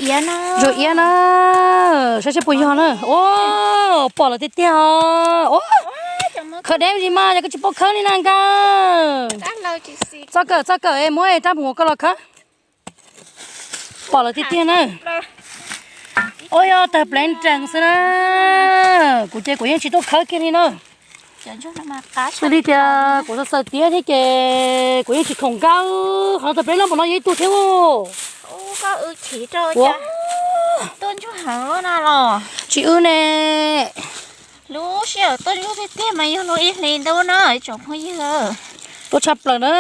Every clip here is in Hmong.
Zoo iab na, saib seb puas yog na. Ua, pom lawm tiag tiag. Ua, khawb deb ntsis mas yog koj tsis paub khawb li na nkawd. Txhob kawm, txhob kawm es muab rab hmuv koj los khawb. Pom lawm tiag tiag na. Ua yog tawg plev nrees xwb na. Kuv ces kuv yeej tsis tuaj khawb kiag li na. Xws li tias kuv xav xaws tiab thiab ces kuv yeej tsis khoom nkawd. Qhov tawg plev loj npaum no yog ib tug thiab. Ua, tsis wb ne. Lub sij hawm tuaj ntsuag tiag tiag mas yog luag ib hlis ntuj na ib tsoom phooj ywg. Tuaj tshaj plaws na,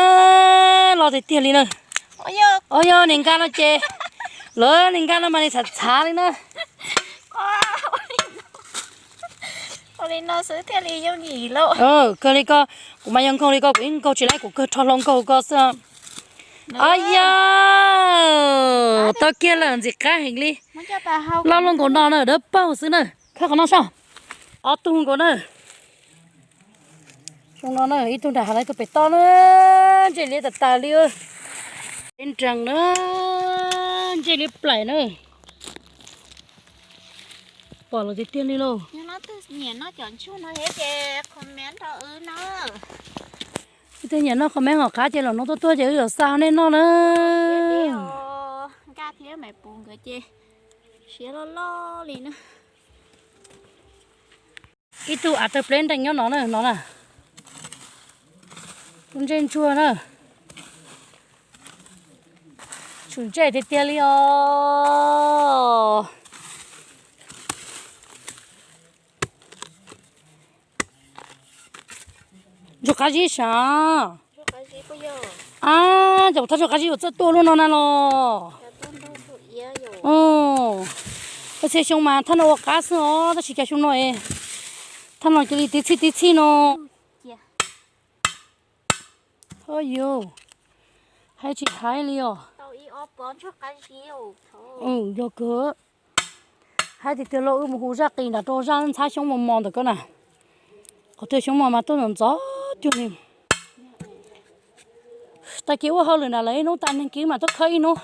loj tiag tiag li na. Ua yog niag nkaj no ces, lawv niag nkaj no mas niag txhav txhav li na. Kawg li ko, kuv mas yog nkaug li ko kuv yeej nkaug tsis laib, kuv kawg rho hlo nkaug ko xwb. Au yog, tau kiag lawm ntxim qab heev li. Loj luaj nkaus no na, dawb paug xwb na. Khawb qhov no soj. Ob tug nkaus na. Zoo no na, ib tug nram hav, ib tug pem toj na. Ntsej liab tas tas li. Ib nrees na, ntsej liab plaim na. Pom lawm tiag tiag li lauj. Yog leej twg nyiam noj cov ntsuag no thiab ces comment rau wb na. Leej twg nyiam noj comment hauv qab ces los no tuaj tuaj ces wb yuav xa nej noj na. Nkaj thiab Maiv Puv nkawd ces siab loj loj li na. Ib tug av tawg pleb nrees nyob no na, no na. Lub ntsej ntsuag na. Tshum ntsej tiag tiag li os. Ntsuag qab zib sav. Ab, cas kuv thaj ntsuag qab zib yuav txawj tuaj luaj no na los. Ua txhia xyoo mas thaj no ua qab xwb os, tab sis cas xyoo no es thaj no cia li tib txhij tib txhij no. Au yog, hais tsis hais li os. Yog kawg. Hais tiag tiag los wb mus hu zaj qis nram rau zaj ntxhab xyoob mos mos ntawm ko na. Qhov twg xyoob mos mas tuaj ntxov ntxov cuag li. Tag kis ua hauj lwm nram lawv ib hnub, tas neeg kis mas tuaj khawb ib hnub.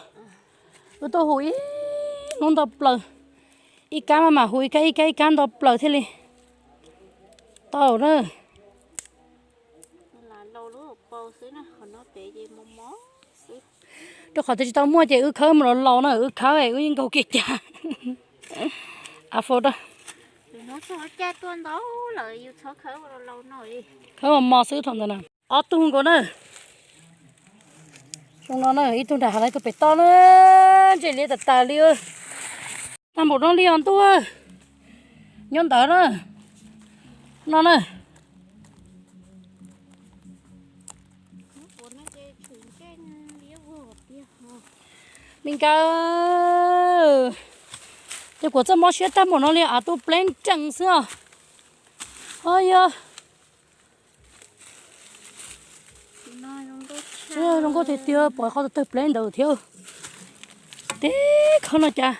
Wb tuaj hu ib hnub nto plaws. Ib kab mas mam hu ib kab ib kab ib kab nto plaws thiaj li tau na. Rau qhov tias tsis tau muaj ces wb khawb mus los laus na, wb khawb wb yeej nkaug kiag cas. A fo da. Khawb mos mos xwb thaum ntawd na. Ob tug nkaus na. Zoo no na, ib tug nram hav, ib tug pem toj na. Ntsej liab tas tas li. Tag npaum no li os ntuj. Nyob ntawd na. No na. Me nkawd, ces kuv txawj mob siab tag npaum no li, av tu pleb nrees xwb os. Au yog. Zoo nkauj tiag tiag, pom qhov tawg pleb ntawd thiab. Teb khawb no cas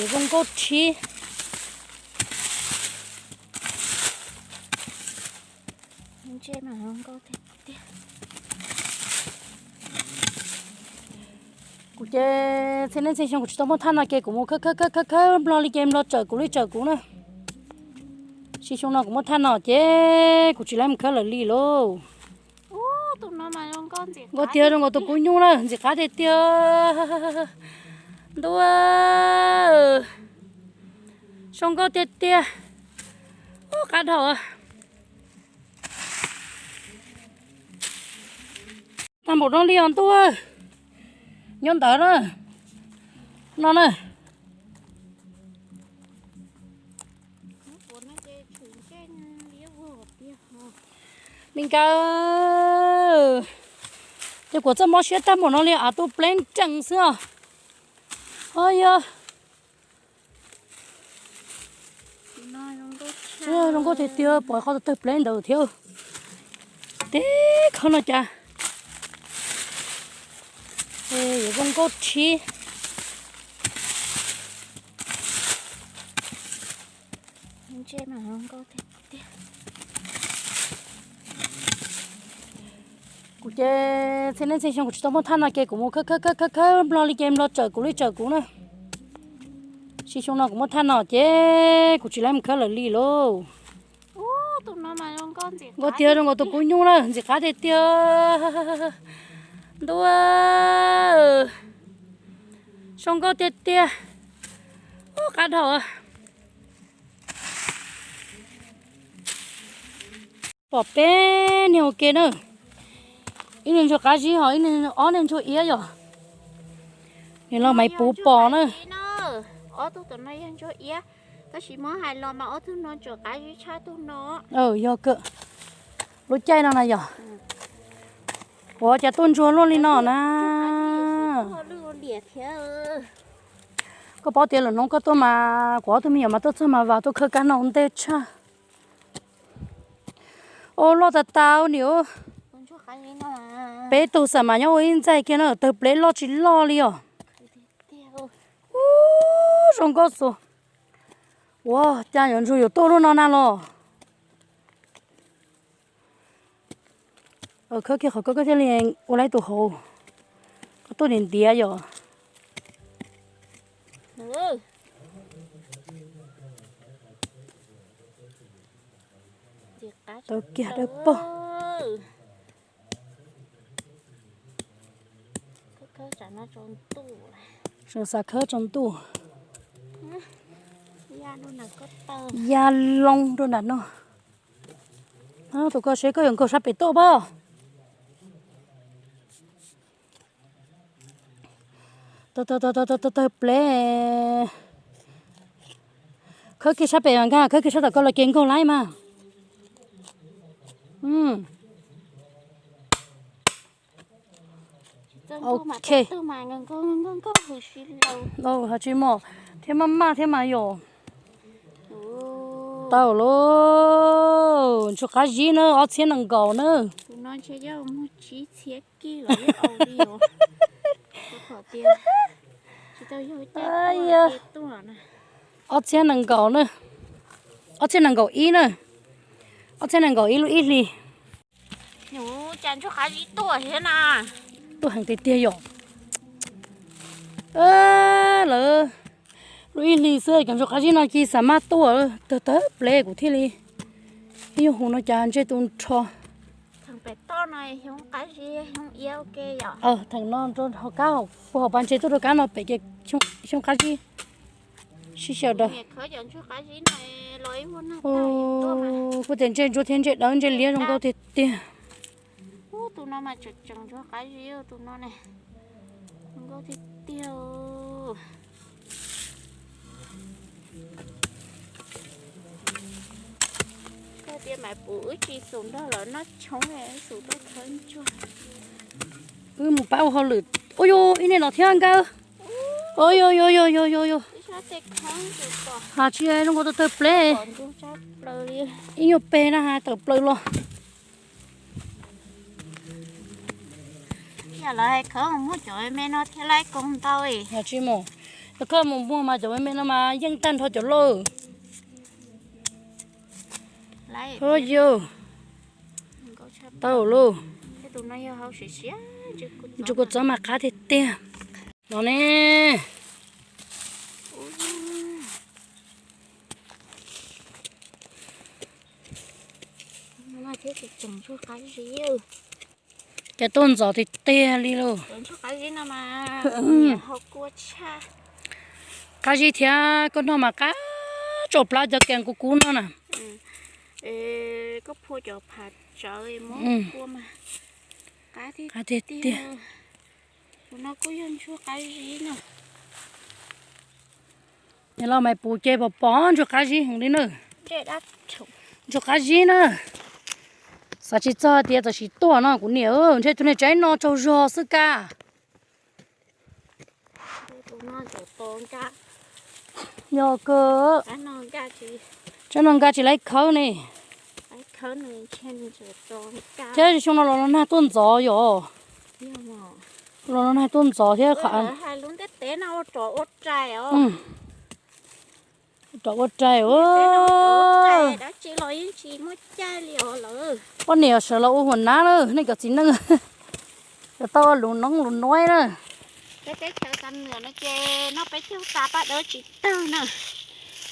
zoo nkauj tshib. Kuv ces txhia leej txhia xyoo kuv tsis tau muaj thaj no ces kuv mus khawb khawb khawb khawb khawb nplog li ces nplog tsawm kuv li tsawm kuv na. Tsis xyoo no kuv muaj thaj no ces kuv tsis laib mus khawb lawm li lauj. Nkauj tiag, zoo nkaus tus kub nyuj na, ntxim qab tiag tiag. Ntuj, zoo nkauj tiag tiag. Ub, qab dhau. Tag npaum no li os ntuj. Nyob ntawd na. No na. Me nkawd, ces kuv txawj mob siab tag npaum no li, av tu pleb nrees xwb os. Au yog. Zoo nkauj tiag tiag, pom qhov tawg pleb ntawd thiab. Teb khawb no cas zoo nkauj tshib. Kuv ces Txhia leej txhia xyoo kuv tsis tau muaj thaj no ces kuv mus khawb khawb khawb khawb khawb nplog li ces nplog tsawm kuv li tsawm kuv na. Tsis xyoo no kuv muaj thaj no ces kuv tsis laib mus khawb lawm li lauj. Nkauj tiag zoo nkaus tus kub nyuj na, ntxim qab tiag tiag. Ntuj, zoo nkauj tiag tiag. Ub, qab dhau. Pom peb niag ua ke na. Ib niag ntsuag qab zib ho ib niag ob niag ntsuag iab yom. Niag los Maiv Puv pom na. Ob tug tom no yog ntsuag iab, tab sis muab hais los mas ob tug no tseem qab zib tshaj tug no. Yog kawg. Lub caij no na yog. Ua cas tuaj ntsuag luaj li no na. Koj paub tias lwm hnub koj tuaj mas kuv ob tug me nyuam mas tuaj txog mas vam tuaj khawb kab no ntej tshaj. Ua loj tas tas niam. Peb tug xam mas nyob ua ib ntxaij kiag na, tawg pleb loj tsis loj li os. Ub, zoo nkauj xus. Ua cas yuav ntsuag yuav tuaj lub no na los. Khawb kiag qhov koj thiaj li ua laib tus hauv. Koj tuaj ntiav ntiav yom. Tau kiag dawb paug. Xav khawb tsaus ntuj. Ya loo rau nram no. Tus koj seb koj yuav nkaug sab pem tuaj pab. Tawg pleb. Khawb kiag sab pem mas nkag, khawb kiag sab tom koj los ces nkaug laib mas. Ok. Tsis mos thiab maj maj thiab mas yom. Tau lauj, ntsuag qab zib na, ob txhiab nees nkaum na. Ob txhiab nees nkaum na, ob txhiab nees nkaum ib na, ob txhiab nees nkaum ib lub ib hlis. Tuaj heev tiag tiag yom. Lawv lub ib hlis xwb cov ntsuag qab zib no cia li xa maj tuaj, tawg tawg pleb kuv thiaj li ib nyuag hu no cas ntsej tu nrho. Theem no rau hauv kab, puag hauv pas ntses tuaj rau kab no pem ces xyoob qab zib. Sib xyaw daws. Kuv tias ntsej ntsuab thiab ntsej dawb ntsej liab zoo nkauj tiag tiag. Wb mus pab ua hauj lwm. Ua yus ib niag no thiab nkawd. Ua yus yus yus yus yus yus. Has tsis zoo nkaus tawg tawg pleb. Ib nyuag peg na has tawm plaws los. Yog lawv hais khawb mus muag cov me no thiab laib koog ntau. Yog tsis mus, yog koj mus muag mas cov me me no mas yeej tag nrho cov lauj. Ho yus. Tau lauj. Tus kua txob mas qab tiag tiag. No ne. Cas tuaj ntxov tiag tiag li lauj. Qab zib thiab koj noj mas qab tsaus plab cov kees kub kub no na. Qab tiag tiag. Niam los mas pum ces pom pom ntsuag qab zib heev li na. Ntsuag qab zib na. Xav tsis txog tias txawm sim tuaj no kuv niam, ntshe tus niag tsaib no tsaug zog xwb ka. Yog kawg. Tsaib no nkag tsis laib khawb ne. Thiab xyoo no los los nag tuaj ntxov yom. Los los nag tuaj ntxov thiab. Rov ua rais. Poj niam sawv los ua hua nab na, nej cov txiv neej. Cov tau lus noob lus nuav na. Peb teb chaws Xam Nwam no ces noj peb caug tas paj dawb tsis tawg na.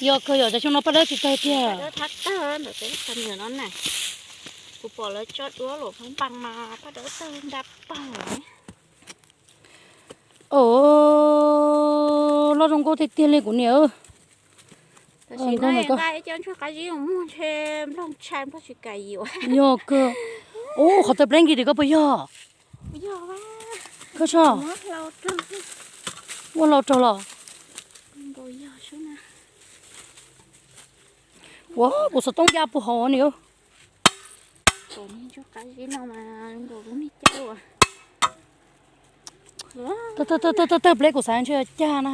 Yog kawg, yog cov xyoo no paj dawb tsis tawg tiag. Paj dawb thab tawg ntawm peb Xam Nwam no na. Kuv pom lawv tso duab luam phab npas mas paj dawb tawg nra paug. Os, loj zoo nkauj tiag tiag li kuv niam. Tam sim no nqa ib co ntsuag qab zib muag ntshe nplooj tshai nplooj tsis kam yuav. Yog kawg. Ub, qhov taw pleeb nkig tim koj puas yog? Koj tso. Muab hlau raug los. Ua, kuv xov tooj ya puag hauv ni. Tawg tawg tawg tawg, pleb kuv xav ntshe cag na.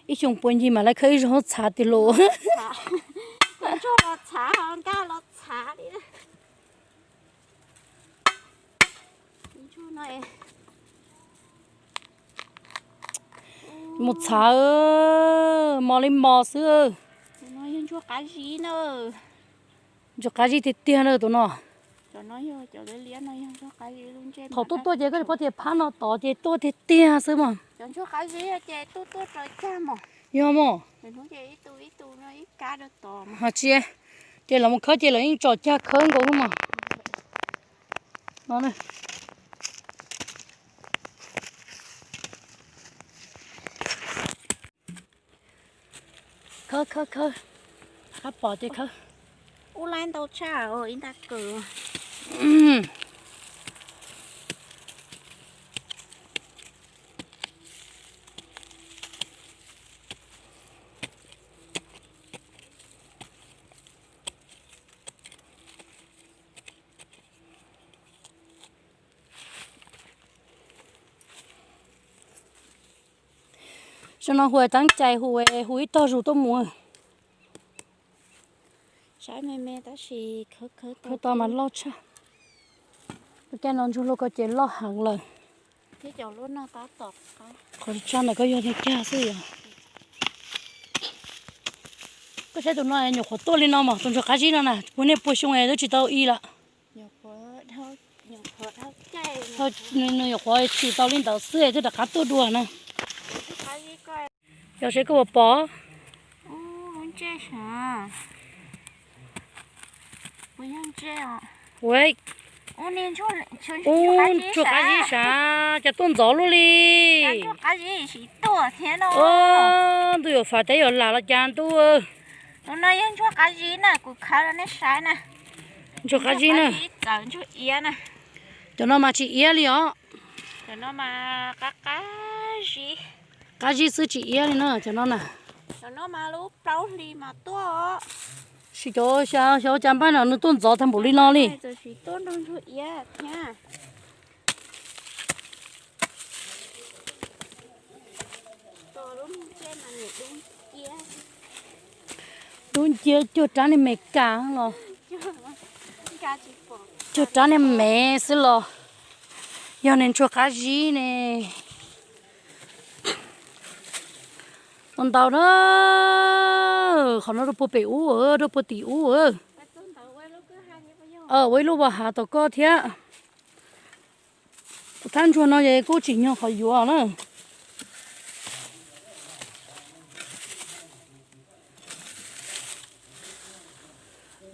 Ib xyoo puag ncig mas lawv khawb ib zaug txhav tiag lauj. Mus txhav, mos li mos xwb. Ntsuag qab zib tiag tiag na tus no. Thaum tuaj tuaj ces koj pom tias phab no tod ces tuaj tiag tiag xwb mas. Yog mos. Ho tsis, ces los mus khawb ces lawv yeej tsom cag khawb nkaus lub mos. Khawb khawb khawb, qab pom ces khawb. Ub, laib ntau tshaj ib nta kawm. Xyoo no hu teeb cai hu, hu ib tog zus tuaj mus. Saib me me tab sis khawb tau mas loj tshaj. Lub caij no ntsuag luaj ko ces loj heev lawm. Qhov tsa ntawm koj yog tiag tiag xwb yog. Koj saib tus no nyuam qhuav tuaj li no mas tus ntsuag qab zib no na, puag nej puag xyoo twb tsis tau i lawm. Nws nyuam qhuav tshwm tau li ntawd xwb twb rov qab tuaj dua na. Yog seb koj puas pom. Ub, ntsuag qab zib sav, cas tuaj ntxov luaj li. Ntuj yuav fam teb yuav lam los cas ntuj. Ntsuag qab zib na, kuv khawb rau nej saib na. Ntsuag qab zib na. Cov no mas tsis iab li os. Qab zib xwb tsis iab li na cov no na. Sim cov xyov cas npaj no nws tuaj ntxov tag npaum li no li. Dub nciab cuag rab niag me kas los, cuag rab niag me xwb los yog niag ntsuag qab zib ne. Ntau ntau na, qhov no rau puag pem ub, rau puag tim ub. Ua ib lub vas hav tom koj thiab. Kuv thab ntsuag no es kuj tsim nyog qhov yuav na.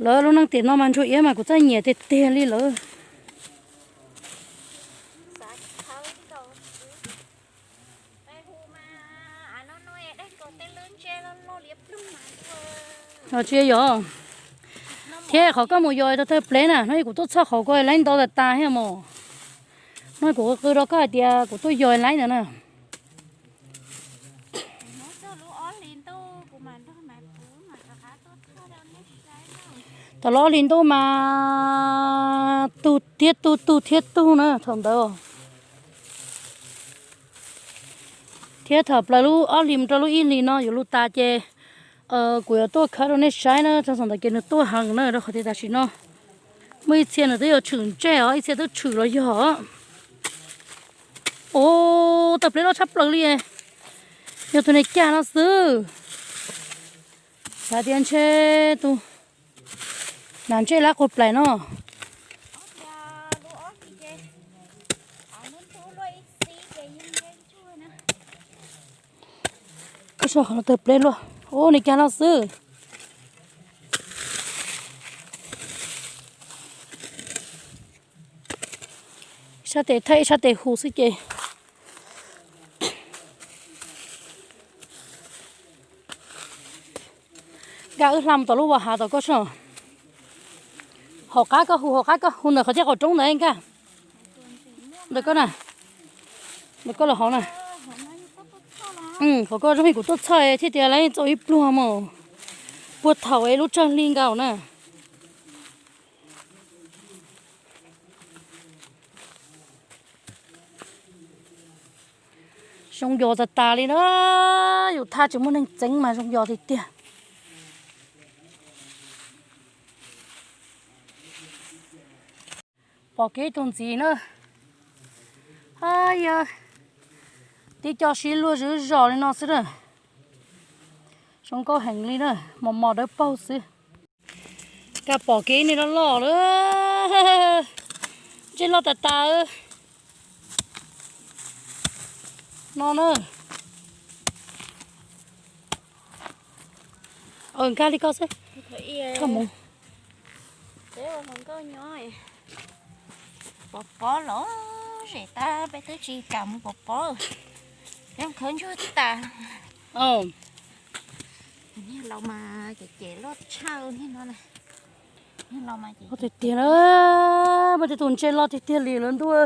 Lawv lub neej tiam no mas ntsuag iab mas kuv txawj nyiam tiag tiag li lawm. Tsis yog, thiab qhov koj mus yos tau thawj pleb na, hnub ib kuv tuaj txhoj qhov koj laib ntau tas tas thiab mos. Hnub kuv qw rau koj hais tias kuv tuaj yos laib ntawd na. Thaum lub ob hlis ntuj mas tug thiab tug, tug thiab tug na thaum ntawd. Thiab thaum plaws lub ob hlis mus rau lub ib hlis no yuav lug tas ces kuv yuav tuaj khawb rau nej saib na, txog thaum ntawd ces nws tuaj heev na, rau qhov tias tam sim no Muaj ib txhia nws twb yuav tshwm ntsej os, ib txhia twb tshwm los yog. Ua, tawm pleb loj tshaj plaws li. Yog tus niag cag no xwb. Xav tias ntshe tus hnav ntsej lab quas plaim no. Koj so qhov no tawm pleb luaj. Ua, niag cag no xwb. Ib sab tes thaij ib sab tes hu xwb ces. Nkaj, wb hla mus tom lub vas hav tom koj so. Hauv qab koj hu, hauv qab koj hu ntawm qhov caj qaum roob ntawd nkaj. Ntawm koj na. Ntawm koj los hauv na. Qhov koj zoo li kuv tuaj txhawj thiaj tias lawv txaus ib pluag mus puag thaum es lub tsawg hli nkaus na. Zoo yos tas tas li na, yus thaj tsis muaj neeg txeeb mas zoo yos tiag tiag. Pom kev tus ntxiv na, a yog tib co sib luag zwb zos li no xwb na. Zoo nkauj heev li na, mos mos dawb paug xwb. Koj pom kev niag loj loj lawm, ntsej loj tas tas no na. Nkag li koj xwb. Pov pob los zem tab peb twb tsis kam mus pov pob, peb khawb ntsuag tas. Niag laus mas cem cem loj tshaj niag no. Niag laus mas cem tiag tiag na, muaj tej tus ntsej loj tiag tiag li lawm ntuj.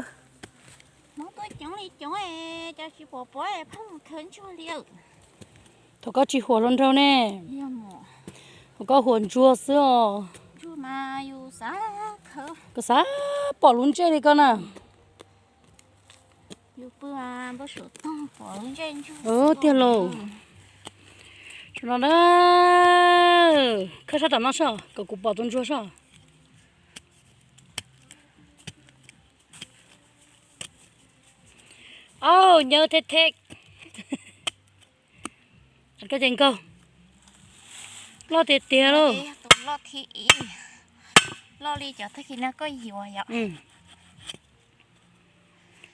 Hmoob tuaj coob li coob, cas tsis pov pob pheej mus khawb ntsuag li. Thaum koj tsis huam hluas nraug ne, thaum koj huam ntsuag xwb os. Koj xav pom lub ntsej li koj na. Tiag lauj. Tam no na, khawb sab tom no soj kom kuv pom tus ntsuag soj. Au, nyaw the the. Koj ces nkaug. Loj tiag tiag lauj. Loj li cov tag kis no koj yuav yom.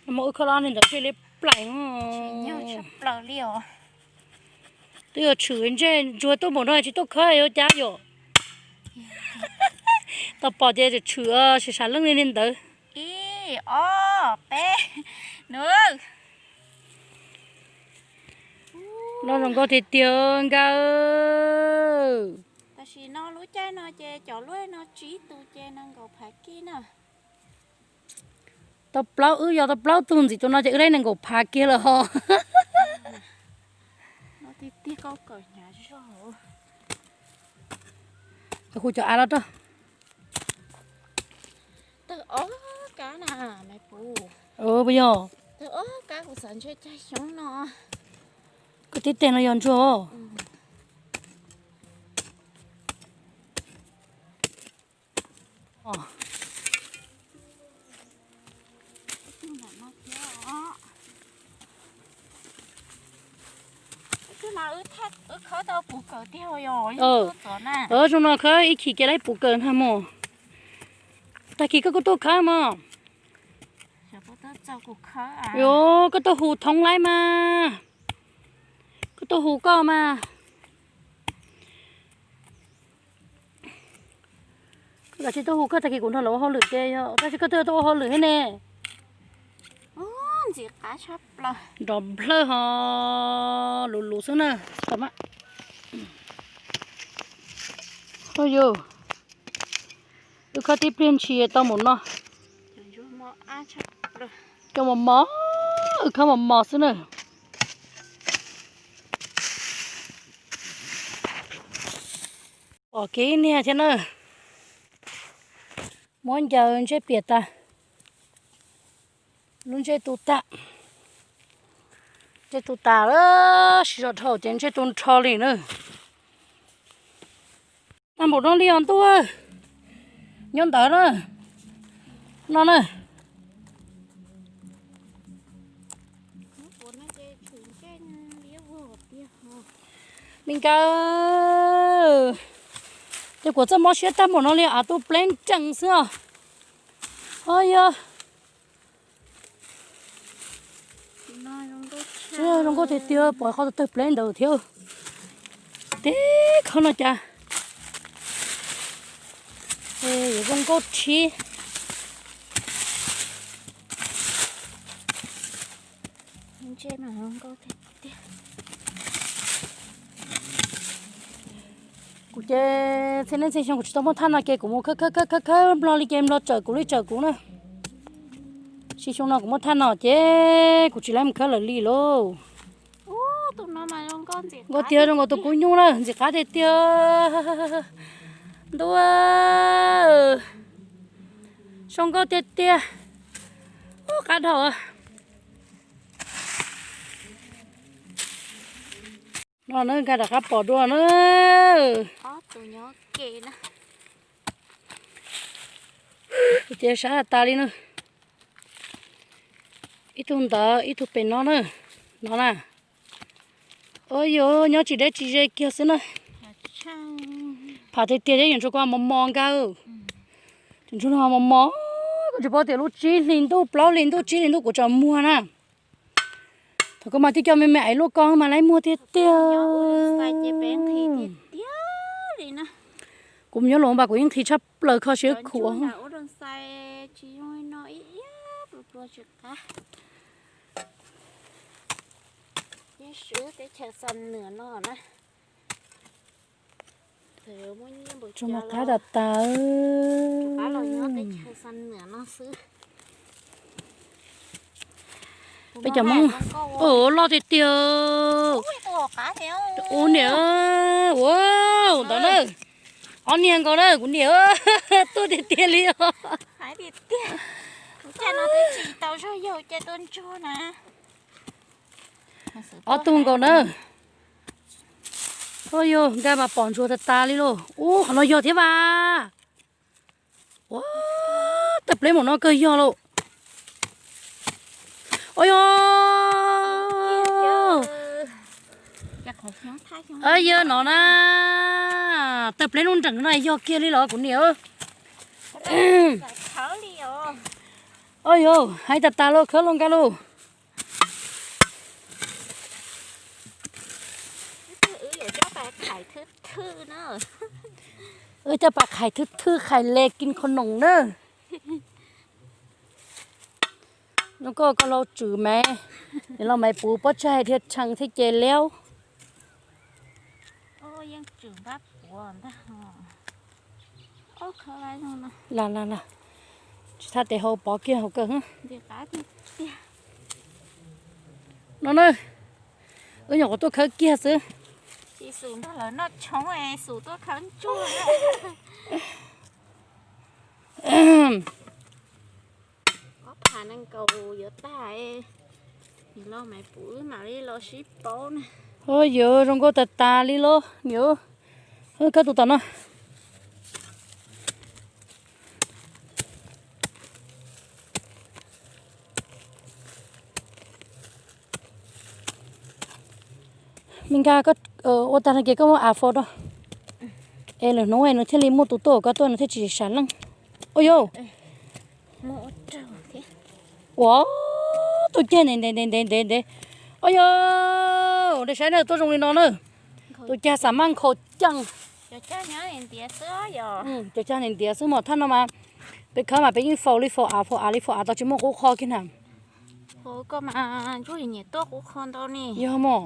Muab wb khawb los li ntawd thiaj li plaim. Plaws li os. Twb yuav tshwm ntsej ntsuag tuaj npaum no tsis tuaj khawb yuav cas yom. Tau pom ces tshwm tshwm sam sam leej li li ntawd. Ib, ob, peb, nws. Loj zoo nkauj tiag tiag nkawd. Tam sim no lub caij no ces cov luaj no tsib tus ces nees nkaum phav kij na. Tau plaub, wb yog tau plaub tug ntxiv tus no ces wb laib nees nkaum phav kiag lawm ho. Hu cov av los rau. Tawg ob kab na, puas yog? Tawg ob kab, kuv xav ntshe cag xyoob no. Koj tib teg no yog ntsuag. Zoo no khawb ib chim ces laib puv kawm ntag mog. Tag kis koj kuj tuaj khawb mog. Yuav, koj tuaj hu thoob laib mas. Koj tuaj hu koj mas. Koj kav tsij tuaj hu koj, tag kis kuv nrog lawv ua hauj lwm ces yog, tab sis koj twb tuaj ua hauj lwm thiab ne. Nrov nplawg ho luv luv xwb na. Yus, wb khawb tib pliag ntshis tau mus no. Cov mos mos, wb khawb mos mos xwb na. Pom kev niag thiab na. Muab ncaws ntsej piam tas. Lub ntsej tu tag. Ntsej tu tas lawm, siv zog dhau ces ntsej tu nrho li na. Tag npaum no li os ntuj. Nyob ntawd na. No na. Me nkawd, ces kuv txawj mob siab tag npaum no li, av tu pleb nrees xwb os. Os yog. Zoo nkauj tiag tiag, pom qhov tawg pleb ntawd thiab. Teb kho no cas. Yuav zoo nkauj thiab. Kuv ces txhia leej txhia xyoo kuv tsis tau muaj thaj no ces kuv mus khawb khawb khawb khawb khawb nplog li ces nplog tsawm kuv li tsawm kuv na. Sis xyoo no kuv muaj thaj no ces kuv tsis laib mus khawb lawm li lauj. Nkauj tiag, zoo nkaus tus kub nyuj na, ntxim qab tiag tiag. Ntuj, zoo nkauj tiag tiag. Ub, qab dhau. No na, nkag rov qab pom dua na. Ces sab tas li na. Ib tug ntawd, ib tug pem no na. No na. Ua yog nyob tsis deb tsis ze kiag xwb na. Pham tiag tiag, yuav ntsuag ko mos mos nkawd. Tus ntsuag no mos mos, koj tsis paub tias lub tsib hlis ntuj, plaub hlis ntuj, tsib hlis ntuj kuv tseem muag na. Thaum koj mas tib co me me aiv luaj ko mas laib muag tiag tiag. Kuv mus nyob luag npas kuv yeej nqhis tshaj plaws kho siab khuav. Tsuas mas qab tas tas. Peb cov Hmoob, ua loj tiag tiag. Ua niam, ua ntawd na. Ob niag nkaus na kuv niam, tuaj tiag tiag li os. Ob tug nkaus na. Ua yog nkag mas pom ntsuag tas tas li lauj. Ub, qhov no yog thiab vas. Ua, tawg pleb mus no kawg yog lauj. Ua yog, yog no na. Tawg pleb lub nreem no yog kiag li los kuv niam. Ua yog, hais tas tas lauj, khawb lauj nkag lauj. Wb coj pas khais thwb thwb khais le kin kho noos na. Nub koj koj lau tswm maiv, niam lau maiv puv pob tsaig thiaj tshee thiab ces liab. Tsis thaj tes hau pov kiag hauv kawg. No na, wb nyuam qhuav tuaj khawb kiag xwb. Ua yog zoo nkauj tas tas li los niam. Khawb tus tom no. Me nkag, ua tag no ces koj muab av faus rau. Es lwm hnub nws thiaj li muaj tus tuaj, koj tuaj nws thiaj tsis sam leej. Ua yog, ua, tus cag ntev ntev ntev ntev ntev. Ua yog, nej saib na, tuaj zoo li no na. Tus cag xam maj nkhaus ceej. Cov cag ntiav xwb mos, thaj no mas peb khawb mas peb yeej faus li faus av, faus av li faus av, tau tsis muaj qub qho kiag na. Yog mos.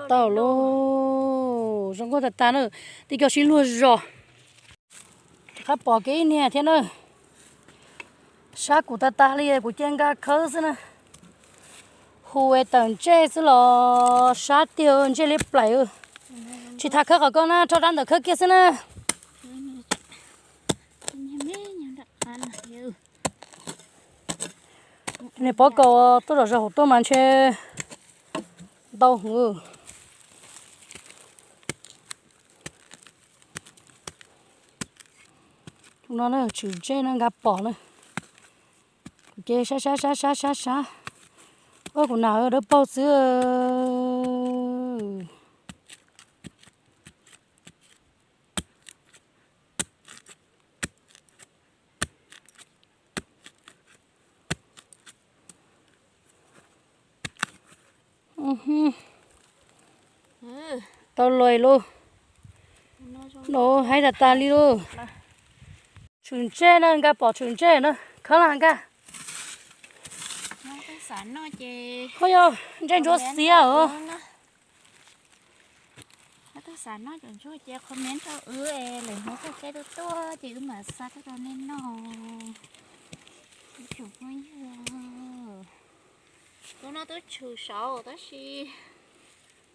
Tau lauj, zoo nkauj tas tas na, tib co sib luag zos. Rov qab pom kiag ib niag thiab na. Sab kuv tas tas li, kuv cia nkag khawb xwb na. Hu es tawm ntsej xwb los sab tiag, ntsej liab plaim. Tsis tas khawb qhov ko na, rho rab ntawm khawb kiag xwb na. Niag pob kaus tuaj zom zaws hauv tuaj mas ntshe ntau heev. No na, tshwm ntsej no nkag pom na. Kuv ces sab sab sab sab sab sab. Ua kuv nam dawb paug xwb. Tau luag lauj. No haib tas tas li lauj. Tshwm ntsej na, nkag pom tshwm ntsej na, khawb los nkag. Ho yog ntsej ntsuab xiab os. Twb xav noj cov ntsuag ces qhov miv rau wb es lwm hnub txog caij tuaj tuaj ces wb mam xa tuaj rau nej noj. Ib tsoom phooj ywg, lub no twb tshwm saud tab sis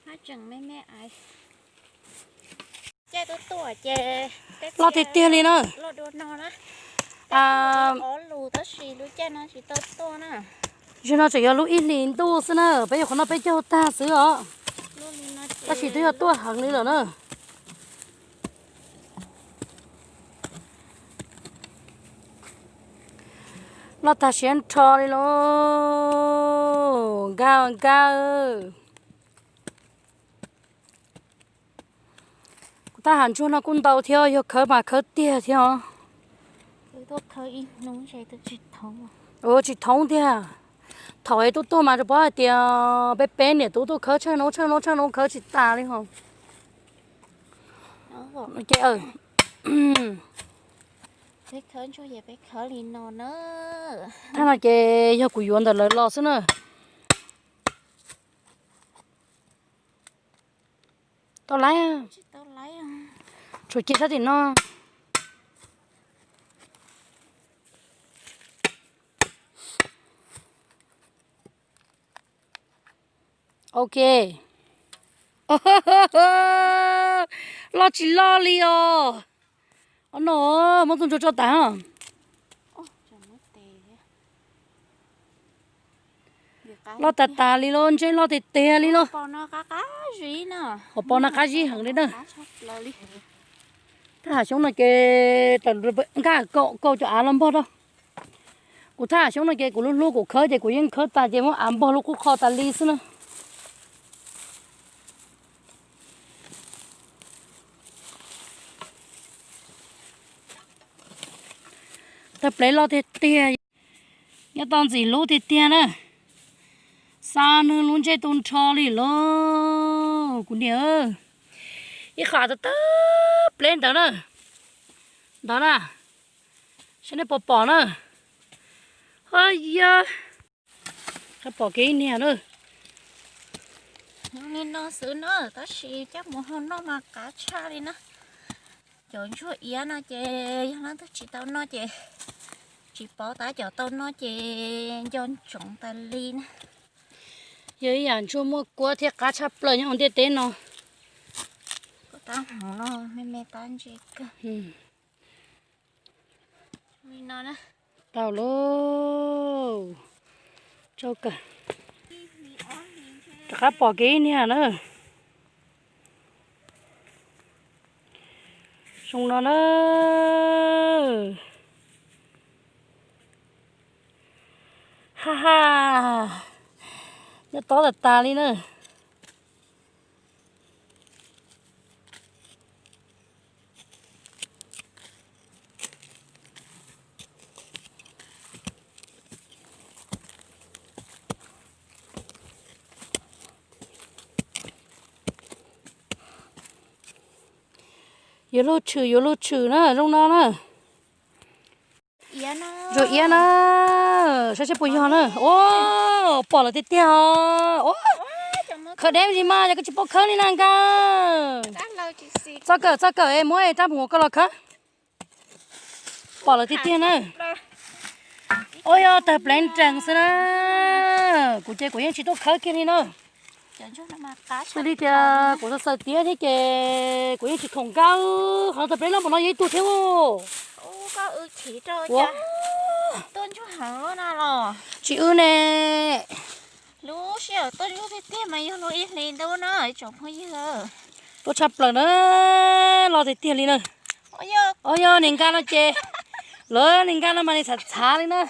haj tseem me me aiv. Caij tuaj tuaj ces loj tiag tiag li na. Loj dua no na. Ob lus tab sis lub caij no tsis tau tuaj na. Zaum no tseem yog lub ib hlis ntuj xwb na, peb yuav qhov no peb caug tag xwb os. Tab sis twb yog tuaj heev li lawm na. Loj tag siab nrho li lauj. Nkag nkag. Kuv tab ham ntsuag no kuj ntau thiab, yog khawb mas khawb tiag thiab os. Ua tsis thoob tiag. Thaum es tuaj tuaj mas rau pab hais tias peb peb niam tub tuaj khawb tsheej noob tsheej noob tsheej noob khawb tsis tas li ho. Thaj no ces yog kuv yuav ntawm lawv los xwb na. Tau laiv. Tshuav cia sab tim no. Ok. Loj tsis loj li os. Ob no muab tus ntsuag tso tas. Loj tas tas li lauj, ntsej loj tiag tiag li lauj. Hauv paus no qab zib heev li na. Thaj ham xyoob no ces tawm nkag kaum kaum cov av los npog rau. Kuv thaj ham xyoob no ces kuv lub hlub kuv khawb ces kuv yeej khawb tas ces muab av npog lub qub qho tas li xwb na. Tawg plev loj tiag tiag, nyob tau ntxim hlub tiag tiag na. Xa nws lub ntsej tu nrho li lauj kuv niam. Ib qho tawg tawg plev ntawd na. Ntawd na, saib nej puas pom na. Ho yog, qab pom kev ib niag na. Li no xwb na, tab sis coj mus hau noj mas qab tshaj li na. Cov ntsuag iab no ces yog leej twg tsis tau noj ces tsis paub, tab cov tau noj ces nco ntsoov tas li na. Yog ib yam ntsuag muaj kuab thiab qab tshaj plaws nyob hauv ntiaj teb no. Kuv tab hmoov no me me tab ntse kawg. Tau lauj. Tsau kawg. Rov qab pom kev ib niag na. Zoo no na. Ha ha. Nyob tob tas tas li na. Yuav luag tshwm, yuav luag tshwm na, zoo no na. Zoo iab na, saib seb puas yog na. Ua, pom lawm tiag tiag os. Khawb deb zis mas yog koj tsis paub khawb li na nkawd. Txoj kawm, txoj kawm es muab rab hmuv koj los khawb. Pom lawm tiag tiag na. Ua yog tawg pleev nrees xwb na. Kuv ces kuv yeej tsis tuaj khawb kiag li na. Xws li tias kuv xav xaws tiab thiab ces kuv yeej tsis khoom nkawd. Qhov no tawg pleev loj npaum no yog ib tug thiab. Ua, tsis wb ne. Lub sij hawm tuaj ntsuag tiag tiag mas yog lub ib hlis ntuj na tsoom phooj ywg. Tuaj tshaj plaws na, loj tiag tiag li na. Ua yog niam nkaj no ces Lawv li nkaj no mas li txhav txhav li na.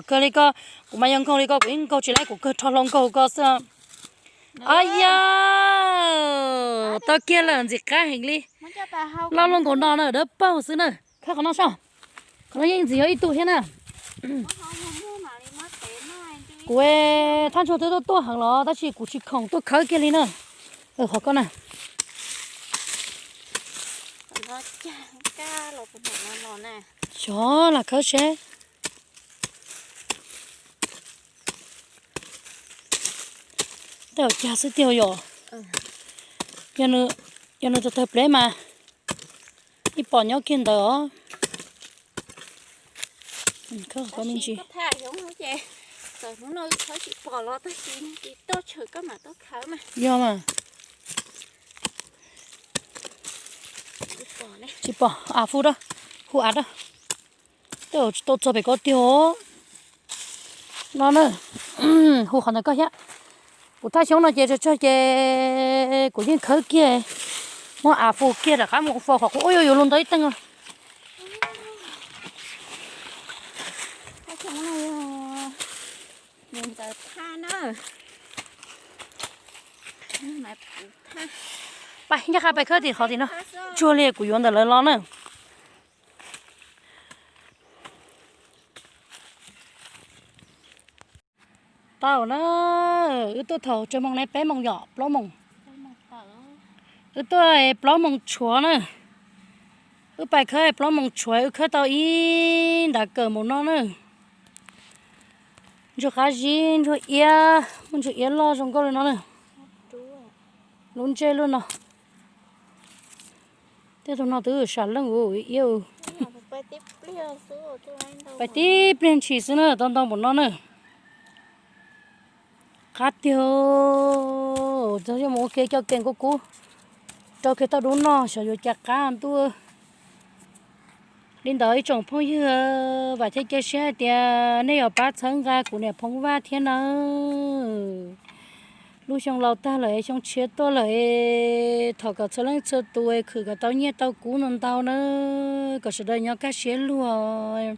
Kawg li ko, kuv mas yog nkaug li ko kuv yeej nkaug tsis laib, kuv kawg rho hlau nkaug ko xwb. Ab yam, tau kiag lawm ntxim qab heev li. Loj luaj nkaus no na, dawb paug xwb na. Khawb qhov no soj, qhov no yeej ntxim yog ib tug thiab na. Kuv thaj ntsuag twb tuaj tuaj heev los tab sis kuv tsis khoom tuaj khawb kiag li na. Qhov ko na, xyov lam khawb seb. Tej zaum cag xwb tiag yom. Yog nws tawg tawg pleb mas ib pom nyob kiag ntawd os. Khawb me ntsis. Yog mas, tsis pom, av fu da, hu av da. Tej zaum tsis tau txog pem ko tiag os. No na, hu qhov ntawd koj thiab. Kuv thaj xyoob no ces tsawg tsawg ces kuv yeej khawb kiag, muab av fu kiag rov qab mus faus qhov qub. Ua yuav yuav lus ntau ib teej. Pab ncaj qha pais khawb tim qhov tim no, tsuag li kuv yuav ntawm lawv los na. Tau na, wb tuaj thaum tsawg moos ne, peb moos yom, plaub moos. Wb tuaj plaub moos tshuav na. Wb pais khawb plaub moos tshuav, wb khawb tau ib ntav kawm mus no na. Ntsuag qab zib, ntsuag iab, muaj ntsuag iab loj zoo nkauj li no na. Lub ntsej luaj no. Tej tug no twb sam leej ua iab. Pais tib pliag ntshis xwb na, tau ntau npaum no na. Qab tiag, txog yog mus ua ke coj kev kub kub rau kev toj dub noj xyov yuav cas qab ntuj. Li ntawd ib tsoom phooj ywg, vam thiab cia siab hais tias nej yuav pab txhawb nqa kuv niam Phoo Vaj thiab nawb. Lub xyoo laus tag lawm, xyoo tshiab tuaj lawm, thov kom txhua leej txhua tus khwv kom tau nyiaj tau kub ntau ntau nawb, kom sawv daws nyob kaj siab luag.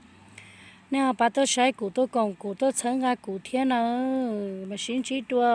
Nej ho pab tuaj saib kuv, tuaj koom kuv, tuaj txhawb nqa kuv thiab nawb, mam sib ntsib dua.